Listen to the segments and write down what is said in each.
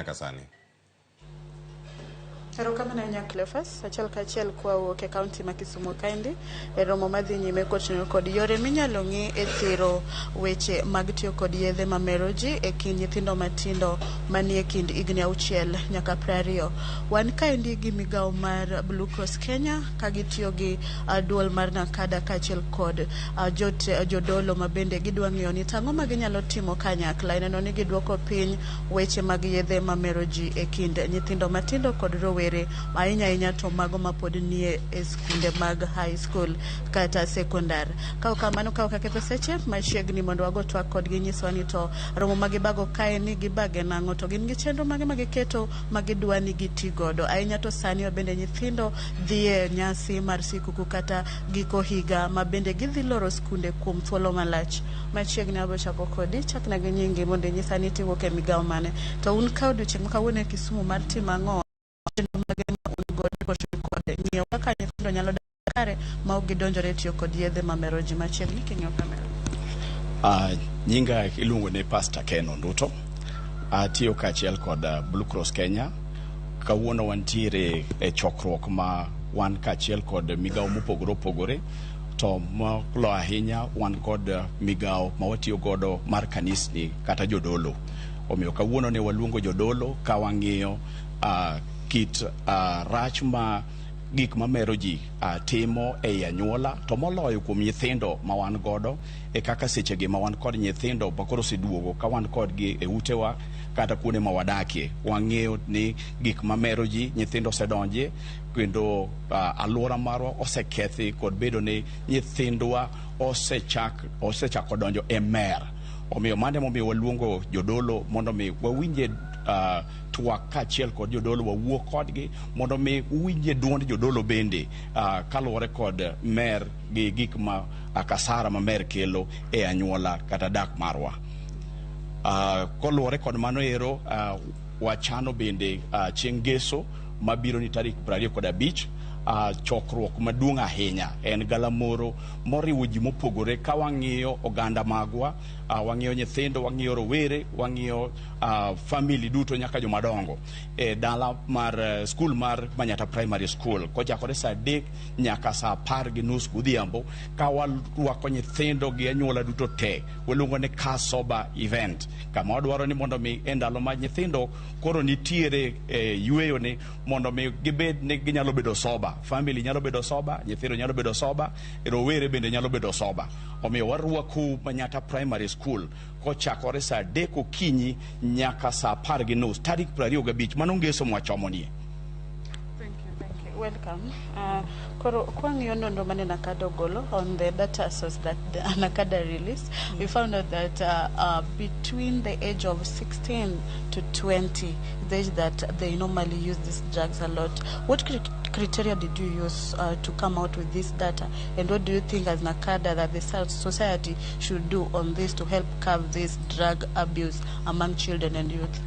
Nyaka sani. Erokamano ahinya Cleophas, achiel kachiel kwawuok e kaunti ma Kisumu kaendi e romo madhi nyime koting'o kod yore minyalo ng'i e thiro weche mag tiyo kod yedhe mamero ji e kind nyithindo matindo manie kind higni 6 nyaka 20. Wan kaendi gi migawo mar Blue Cross Kenya ka gitiyo gi duol mar NACADA kaachiel kod jodolo mabende gidwa ng'iyo ni tang'o ma ginyalo timo kanyakla e neno ni giduoko piny weche mag yedhe mamero ji e kind nyithindo matindo kod rowere ahinya ahinya to mago mapod nie e skunde mag high school kata sekondar. Ka ok kamano, ka ok aketho seche machiegni mondo wago twak kodgi nyiswa ni to romo ma gibago kae ni gibage nang'o to gin gi chenro mage ma giketo ma gidwa ni giti godo ahinya to sani bende nyithindo dhi e nyasi mar sikuku kata giko higa ma bende gidhi loro skunde kuom thuolo malach. Machiegni abiro chako kodi, chakna gi nyingi mondo inyisa ni tiwuok e migawo mane. To un ka odiochieng' ma kawuono e Kisumu mar timo ang'o? Chenro mage ma un godo kod ng'iyo kaka nyithindo nyalo dak kare ma ok gidonjore e tiyo kod yedhe mamero ji. Machiegni king'iyo kamera. Nyinga iluongo ni Pastor Ken Onduto. Atiyo kaachiel kod Blue Cross Kenya. Kawuono wantiere e chokruok ma wan kaachiel kod migawo mopogore opogore, to molo ahinya wan kod migawo ma watiyo godo mar kanisni kata jodolo. Omiyo kawuono ne waluongo jodolo ka wang'iyo kit rach ma gik mamero ji timo ei anyuola, to moloyo kuom nyithindo ma wan godo e kaka sechegi ma wan kod nyithindo ma koro oseduogo ka wan kodgi e utewa kata kuonde ma wadakie. Wang'eyo ni gik mamero ji nyithindo osedonje kendo alwora marwa osekethi kod bedo ni nyithindwa osechako donjo e mer. Omiyo mano emomiyo waluongo jodolo mondo mi wawinje twak kaachiel kod jodolo, wawuo kodgi mondo mi uwinje duond jodolo bende kaluwore kod mer gi gik ma kasara ma mer kelo e anyuola kata dak marwa. Koluwore kod mano ero, wachano bende chieng' Ngeso mabiro ni tarik 25 chokruok maduong' ahinya. En galamoro moriwo ji mopogore ka wang'iyo oganda magwa, wang'iyo nyithindo, wang'iyo rowere, wang'iyo family duto nyaka jomadongo e dala mar skul mar Manyatta Primary School kochakore saa 3 nyaka saa 10:30 godhiambo, ka warwako nyithindo gi anyuola duto te. Waluongo ni Car Sober event, kama wadwaro ni mondo mi e ndalo ma nyithindo koro nitiere e yweyo ni mondo mi gibed ni ginyalo bedo sober, family nyalo bedo sober, nyithindo nyalo bedo sober, rowere bende nyalo bedo sober. Omiyo warwakou Manyatta Primary School kochakore saa 3 okinyi nyaka saa 10:30 tarik 25, mano Ngeso mwachomonie. Thank you, thank you. Welcome. Koro kwang'iyo nonro mane NACADA ogolo on the data source that the NACADA released, we found out that between the age of 16 to 20, the age that they normally use these drugs a lot. What criteria did you use to come out with this data? And what do you think as NACADA that the society should do on this to help curb this drug abuse among children and youth?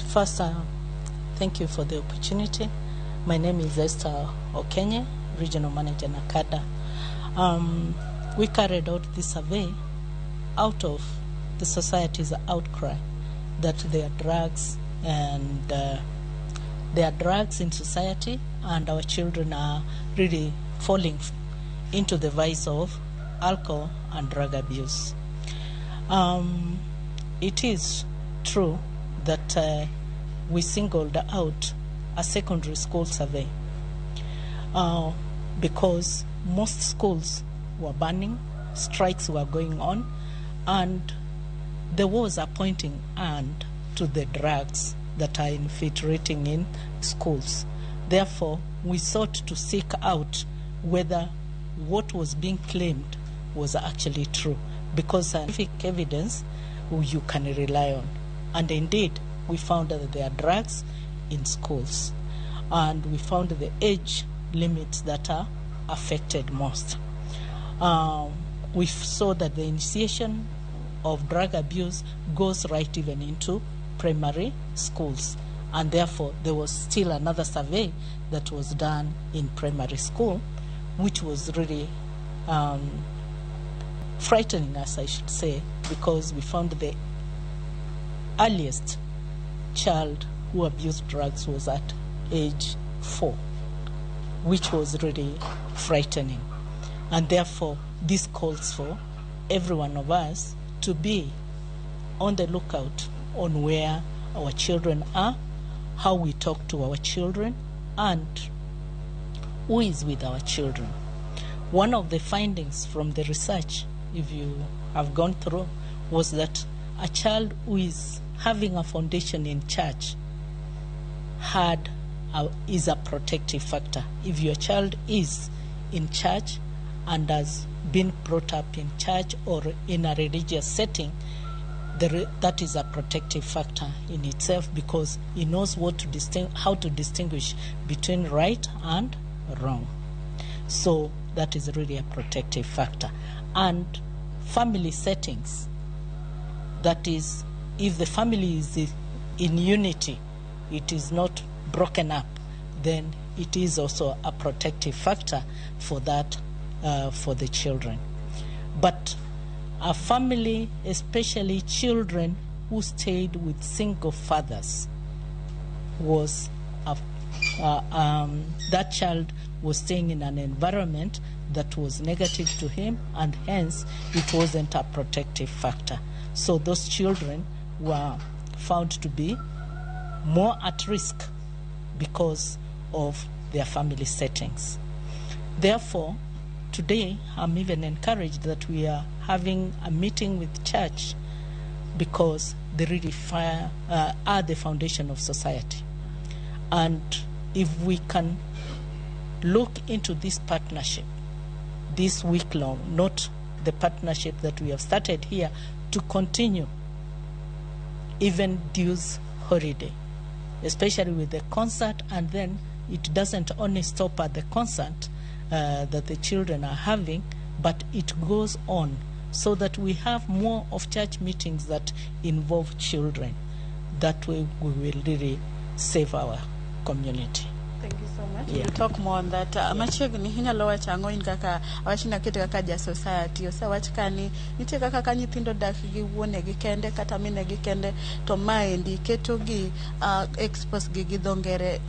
First, thank you for the opportunity. My name is Esther Okenye, Regional Manager NACADA. We carried out this survey out of the society's outcry that there are drugs and there are drugs in society, and our children are really falling into the vice of alcohol and drug abuse. It is true that we singled out a secondary school survey because most schools were burning, strikes were going on, and there was a pointing hand to the drugs that are infiltrating in schools. Therefore, we sought to seek out whether what was being claimed was actually true, because scientific evidence you can rely on. And indeed, we found that there are drugs in schools, and we found the age limits that are affected most. We saw that the initiation of drug abuse goes right even into primary schools, and therefore there was still another survey that was done in primary school, which was really frightening us, I should say, because we found the earliest child who abused drugs was at age 4, which was really frightening. And therefore, this calls for every one of us to be on the lookout on where our children are, how we talk to our children, and who is with our children. One of the findings from the research, if you have gone through, was that a child who is having a foundation in church is a protective factor. If your child is in church and has been brought up in church or in a religious setting, that is a protective factor in itself, because he knows how to distinguish between right and wrong. So that is really a protective factor. And family settings, that is, if the family is in unity, it is not broken up, then it is also a protective factor for that, for the children. But a family, especially children who stayed with single fathers, that child was staying in an environment that was negative to him, and hence it wasn't a protective factor. So those children were found to be more at risk because of their family settings. Therefore, today I'm even encouraged that we are having a meeting with church, because they really are the foundation of society. And if we can look into this partnership, this week long, not the partnership that we have started here, to continue even this holiday, especially with the concert, and then it doesn't only stop at the concert that the children are having, but it goes on, so that we have more of church meetings that involve children. That way we will really save our community. Thank you so much. Yeah. We'll talk more on that. Machiegni inyalo wacho ang'o in kaka awachni aket kaka ja society osewach kani nitie kaka ka nyithindo dak gi wuonegi kende kata minegi kende to maendi ketogi expose gi gi dho ngere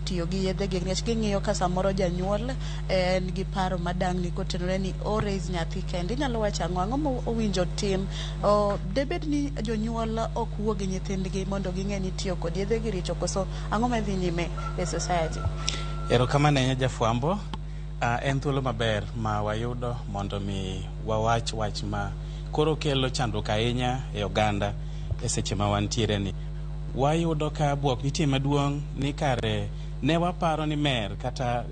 tiyo gi yedhe gi nikech ging'iyo ka samoro janyuol en gi paro madang'ni kotenore ni o raise nyathi kende. Inyalo wacho ang'o? Ang'o ma owinjo tim? Debed ni jonyuol ok wuo gi nyithindgi mondo ging'e ni tiyo kod yedhe gi richo koso ang'o madhi nyime e society? Erokamano ahinya jafwambo. En thuolo maber ma wayudo mondo mi wawach wach ma koro kelo chandruok ahinya e oganda e seche ma wantiere ni. Wayudo ka buok nitie maduong' ni kare ne waparo ni mer kata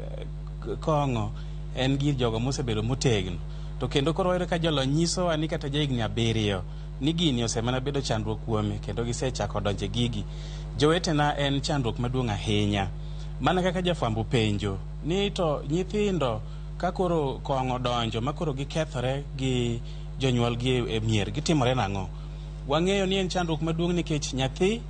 kong'o en gir jogo mosebedo motegno. To kendo koro wayudo ka jolony nyisowa ni kata jahigni 7 ni gini osemana bedo chandruok kuome kendo gisechako donje gigi. Jowetena, en chandruok maduong' ahinya. Mana kaka jafwambo penjo ni to nyithindo ka koro kong'o donjo ma koro gikethore gi jonyuolgi e mier gitimore nang'o? Wang'eyo ni en chandruok maduong' nikech nyathi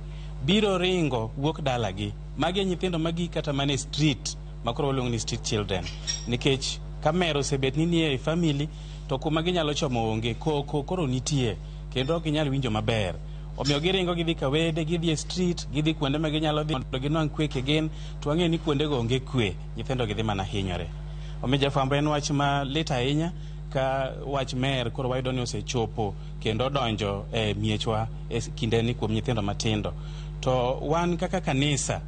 biro ringo wuok dalagi. Magi e nyithindo magi kata mana e street ma koro waluongo ni street children, nikech ka mer osebet ni nie e family to kuma ginyalo chomo onge, koko koro nitie kendo ok ginyal winjo maber. Omiyo giringo gidhi ka wede, gidhi e street, gidhi kuonde ma ginyalo dhi mondo ginwang' kwe kigin, to wang'eyo ni kuondego onge kwe, nyithindo gidhi mana hinyore. Omiyo jafwambo, en wach malit ahinya ka wach mer koro wayudo ni osechopo kendo odonjo e miechwa e kindeni kuom nyithindo matindo. To wan kaka kanisa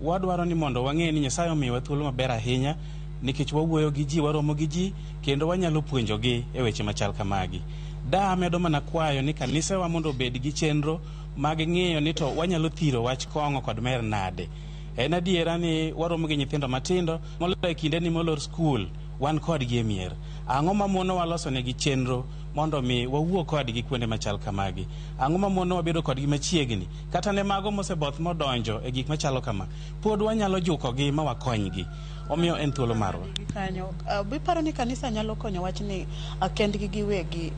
wadwaro ni mondo wang'e ni Nyasaye omiyowa thuolo maber ahinya nikech wawuoyo gi ji, waromo gi ji, kendo wanyalo puonjogi e weche machal kamagi. Da amedo mana kwayo ni kanisewa mondo obed gi chenro mag ng'iyo ni to wanyalo thiro wach kong'o kod mer nade. En adiera ni waromo gi nyithindo matindo moloyo e kinde ni molor skul, wan kodgi e mier. Ang'o mamono waloso negi chenro mondo mi wawuo kodgi kuonde machal kamagi? Ang'o mamono wabedo kodgi machiegni? Kata ne mago moseboth modonjo e gik machalo kama, pod wanyalo jukogi ma wakonygi. Omiyo en thuolo marwa. Kanyo. Be iparo ni kanisa nyalo konyo wachni kendgi giwegi?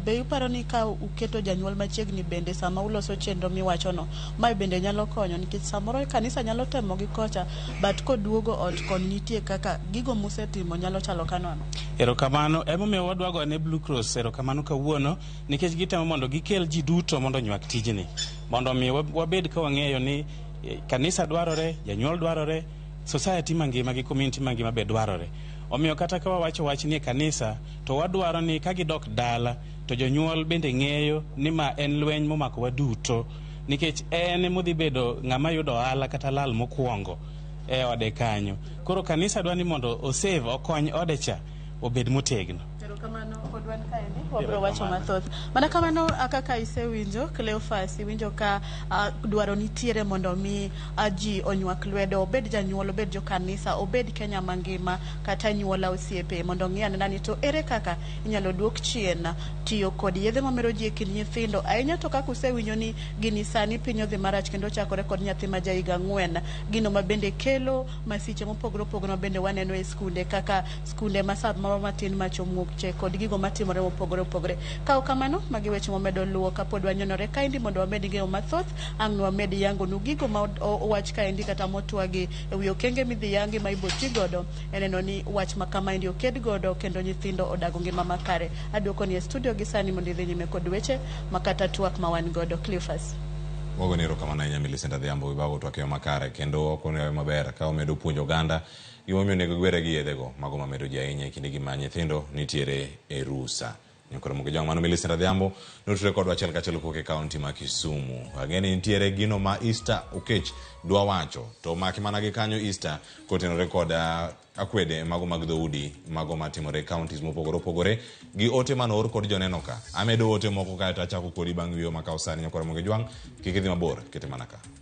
Be iparo ni ka uketo janyuol machiegni bende sama uloso chenro miwachono, mae bende nyalo konyo nikech samoro kanisa nyalo temo gi kocha but koduogo ot koni nitie kaka gigo musetimo nyalo chalo ka nono. Erokamano. Emomiyo wadwa gone Blue Cross erokamano kawuono nikech gitemo mondo gikel ji duto mondo onywak tijni. Mondo mi wabed ka wang'eyo ni kanisa dwarore, janyuol dwarore, society mangima gi community mangima be dwarore. Omiyo kata ka wawacho wach ni e kanisa, to wadwaro ni ka gidok dala to jonyuol bende ng'eyo ni ma en lweny momako waduto, nikech en emodhi bedo ng'ama yudo ohala kata lal mokwongo e ode kanyo. Koro kanisa dwa ni mondo osave, okony ode cha obed motegno. Erokamano, pod wan kaendi, wabiro wacho mathoth. Mana kamano kaka isewinjo, Cleophas, iwinjo ka dwaro nitiere mondo mi ji onywak lwedo, obed janyuol, obed jokanisa, obed Kenya mangima, kata anyuola, osiepe, mondo ong'i anena ni to ere kaka inyalo duok chien tiyo kod yedhe mamero ji e kind nyithindo. Ahinya to kaka usewinjo ni gini sani piny odhi marach kendo chakore kod nyathi ma ja higa 4, gino ma bende kelo masiche mopogore opogore ma bende waneno e skunde, kaka skunde ma samoro matin machomwuok kod gigo matimore mopogore opogore. Ka ok kamano, magi weche momedo luwo kapod wanyonore kaendi mondo wamed ng'eyo mathoth, ang' wamed yangonu gigo ma owach kaendi kata motwagi e wi okenge midhi yangi ma ibo ti godo e neno ni wach ma kamaendi oked godo kendo nyithindo odago ngima makare. Aduoko ni e studio gi sani mondo idhi nyime kod weche ma kata twak ma wan godo. Cleophas. Wagoni erokamano ahinya, Millicent Adhiambo, Wibago twak e yo makare kendo okonyo maber ka omedo puonjo oganda gimomiyo onego giwere gi yedhego mago mamedo ji ahinya e kindegi ma nyithindo nitiere e rusa. Nyakoro Mugijwang', mano Millicent Adhiambo notudore kodwa achiel kachiel kowuok e kaunti ma Kisumu. Ang'e ni nitiere gino ma Easter Okech dwa wacho to maki mana gi kanyo Easter kotenore kod akwede mago mag dhoudi mago matimore e counties mopogore opogore gi ote manoor kod joneno ka. Amedo ote moko kaeto achako kodi bang' yueyo makawo sani. Nyakwar Mugijwang', kik idhi mabor, kete mana ka.